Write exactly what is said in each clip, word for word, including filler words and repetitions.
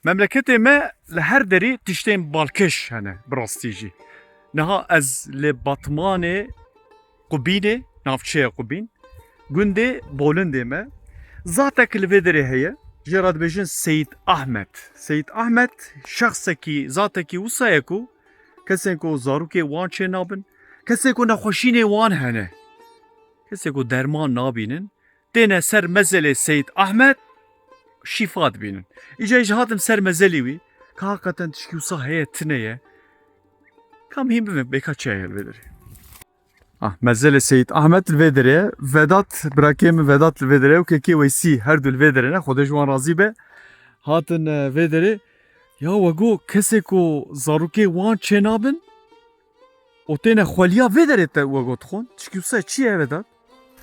Memleketê me li her derî tiştên balkêş hene, bi rastî jî. Niha ez li Batmanê Qubînê, navçeya Qubîn, gundê Bolindê me. Zatek li vê derê heye, jê re dibêjin Seyîd Ahmed. Seyîd Ahmed şexsekî, zatekî wisa ye ku kesên ku zarokê wan çê nabin, kesên ku nexweşînê wan hene, kesên ku derman nabînin, têne ser mezelê Seyîd Ahmed, şîfa dibînin. Îca jî hatim ser mezelî wî, ka heqeten tişkî wisa heye, tine ye. Ka mihîm bibin, bêka çi heye li vê derê. Ah, mezelê Seyîd Ahmed li vê derê ye. Vedat, birakê min Vedat li vê derê ye û kekê Weysî, her du li vê derê ne, Xwedê ji wan razî be. Hatin, e, vê derê. Ya we got, kesê ku zarokê wan çê nabin, û têne xweliya vê derê te we got dixwin. Tişkî wisa çi ye, Vedat?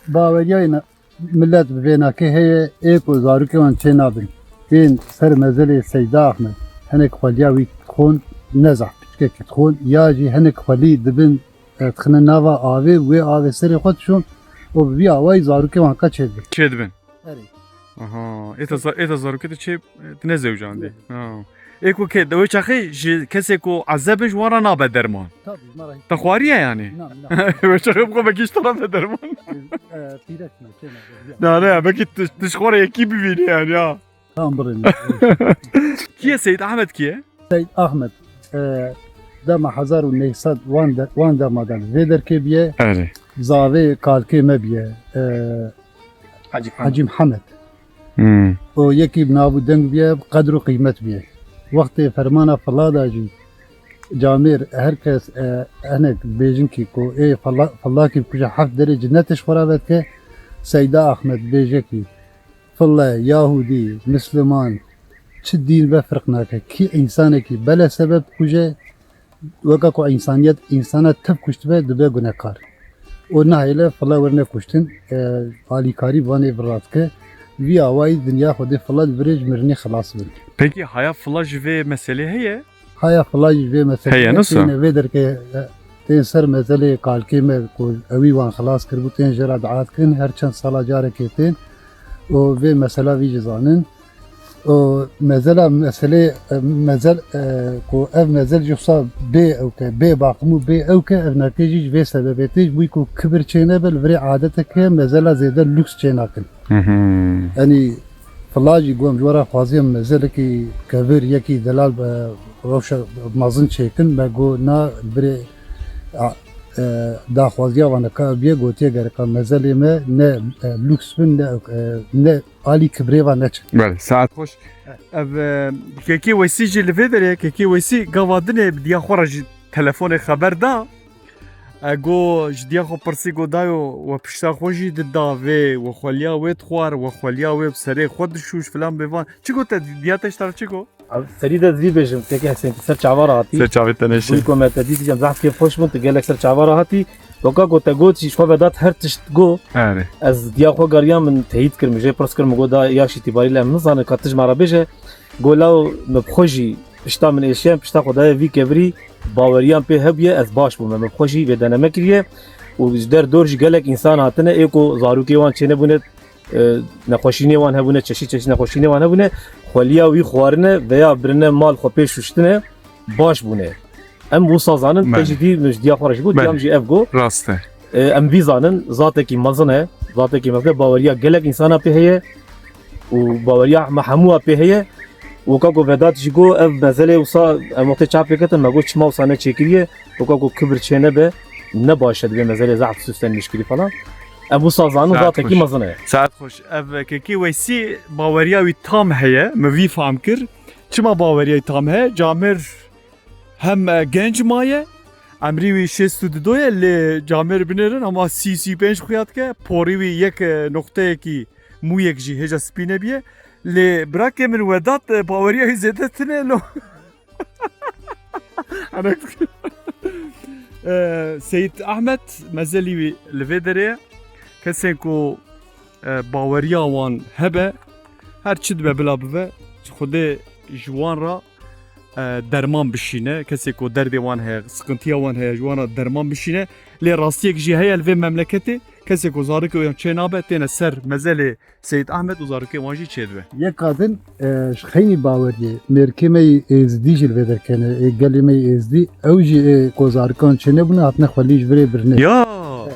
Baweriyayê ne, milet bi vê nakê heye, ê ku zarokê wan çê nabin, tên ser mezelê Seyda Ahmed, hinek xweliya wî dixwin, ne zehf piçkekî dixwin, ya jî hinek xwelî dibin, e, dixine nava avê, wê avê serê xwe dişon û bi vî awayî zarokê wan ka çêdibin. Çêdibin. Erê. Aha. Ê te za-, ê te zarokê te çê, e, tu nezewicandî. Ne. Ha. Ê ku ke, de wê çaxê ji kesê ku ezeb in ji wan re nabe derman. Tabii, ji me re hiç. Te xwariye yani? Na, na. Wê çaxê bixwe belkî ji te re be derman. E, pîrek me, kê me, ya. Na, ne, belkî tu, tu ji xwe re yekî bibînî yani, ya. Tamam, birîn. Kî ye Seyîd Ahmed, kî ye? Seyîd Ahmed, e, dema hezar û neh sed wan de, wan dema de vê derkê biye. Erê. Zavê kalkê me biye. E, Hacî Mihemed. Hacî Mihemed. Hmm. O yekî bi nav û deng biye, bi qedr û qîmet biye. Wextê fermana Fila da jî camêr her kes, e, hinek bêjin kî ku ê Fila-, Filakî bikuje heft derê cinetê ji xwe re vedike, Seyda Ahmed bêje kî File, Yahûdî, Misliman, çi dîn be firq nake. Kî însanekî bele sebeb bikuje, weka ku însaniyet însana tev kuştibe, dibe gunekar. Û nahêle file werne kuştin, e, alîkarî bi van ê vira dike. Vî awayî dinya xwedê file li virê ji mirinê xilas bin. Pekî haya file ji vê meselê heye? Haya file ji vê meselê heye, heye, nasıl? Têne vê derkê, e, tên ser mezelê kalkê me ku ewî wan xilas kiribû, tên jê re dua dikin, her çend sala carekê tên û vê mesela vî jî zanin. Û mezela meselê, e, mezel, e, ku ev mezel jî wisa bê ewke, bê baqim û bê ewke, ev nakê jî ji vê sebebê tê, ji bo ku kibir çê nebe, li virê adetek heye, mezela zêde lûks çê nakin. Hı hı. Yanî, fila jî got, em ji we re xwaziye mezelekî kevir, yekî delal, e, rewşa mezin çêkin, me got, na, li virê, a, e, daxwaziya wan ka biye, gotiye gereka mezelê me ne, e, lûks bin, ne, e, ne alî kibrê ve neçe. Belê, saet xweş. Evet. Ev, e, kekê Weysî jî li vê derê, kekê Weysî gava dinê bi diya xwe re jî telefonê xeber da. E, got, ji diya xwe pirsî, got, dayo, we pişta xwe jî dida vê, we xweliya wê dixwar, we xweliya wê bi serê xwe dişûş filan bêvan. Çi got te, diya te ji te re çi got? Abi, serî de divî bêjim, kekê Hesên, tu ser çava re hatî. Ser çavê te neşe. Bûyî ku me te dît, dîcem zehf kêfxweş bûn, tu gelek ser çava re hatî. Weka ku te got jî, ji xwe Vedat her tişt got. Erê. Ez diya xwe geriya min teyît kir, min jê pirs kir, min got, da yaş îtîbarî le em nizanin ka tu ji me re bêje. Got, law min bi xwe jî pişta min êşiyan, pişta xwe daye vî kevirî, baweriyan pê hebûye, ez baş bûme. Min bi xwe jî vê deneme kiriye û ji der dor jî gelek însan hatine, ê ku zarokê wan çênebûne, e, nexweşînê wan hebûne, çeşî çeşî nexweşînê wan hebûne, xweliya wî xwarine veya birine mal xwe pê şuştine, baş bûne. Em wisa zanin, te jî dî, min ji diya xwe re jî got, diyam jî ev got. Rast e. E, em vî zanin, zatekî mezin e, zatekî mezin e, baweriya gelek însana pê heye û baweriya me hemûa pê heye. Weka ku Vedat jî got, ev mezelê wisa em wextê çap pê ketin, me got, çima wisa neçêkiriye? Weka ku kibir çê nebe, ne baş e, divê mezelê zehf süslenmiş kirî falan. Em wisa zanin, zatekî mezin e. Saet xweş. Ev kekê Weysî baweriya wî tam heye, min vî fam kir. Çima baweriya wî tam heye? Camêr hem, e, genc maye, emrî wî şêst û du ye, lê camêr binêrin, ama sî, sî û pênc xuya dike, porî wî yek, e, noqteyekî, mûyek jî hêja spî nebiye. Lê birakê min Vedat, e, baweriya wî zêde tune lo. Enek. E, Seyîd Ahmed mezelî wî li vê derê ye. Kesên ku, e, baweriya wan hebe, her çi dibe bila bibe, Xwedê ji wan re, e, derman bişîne. Kesê ku derdê wan heye, siqintiya wan heye, ji wan re derman bişîne. Lê rastiyek jî heye li vê memleketê, Kesê ku zarokê wê çê nabe, têne ser mezelê Seyîd Ahmed û zarokê wan jî çêdibe. Yeka din e, ji xeynî baweriyê mêrkê me yê êzdî jî li vê derkene, ê gelê me yê êzdî, ew jî ê ku zarikan çênebûne hatine xwelî ji virê birine. Ya,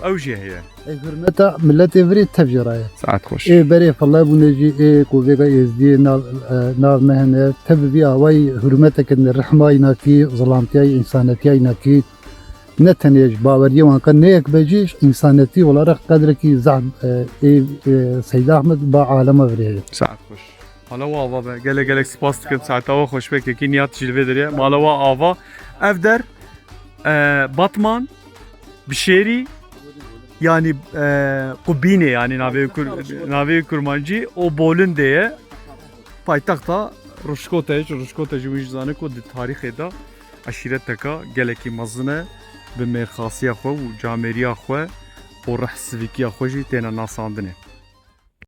ew jî heye. Ê hurmeta miletê virê tev jê re ye. Saet xweş. Ê berê file bûne jî ê ku vêga êzdiyê nav, e, nav me hene, tev bi vî awayî hurmeteke ne rehmayî nakî, zilamtiyayî, însanetiyayî nakî. Ne tenê ji baweriyê wan qe ne yek be jî ji însanetî olarak qedrekî zehf e, ê, ê, Seyda Ahmed ba alema virê heye. Saet xweş. Mala we ava be. Gelek gelek spas dikim. Saeta we xweş be. Kekî Niyat jî li vê derê. Mala we ava. Ev der e, Batman, Bişêrî, yanî e, Qubînê, yanî navê kur, navê kurmancî û Bolindê ye. Paytexta Ruşkotê, Ruşkotê jî wî jî zane ku di tarîxê de eşîreteka gelekî mezin e, bi mêrxasiya xwe û camêriya xwe û rehsivîkiya xwe jî têne nasandinê.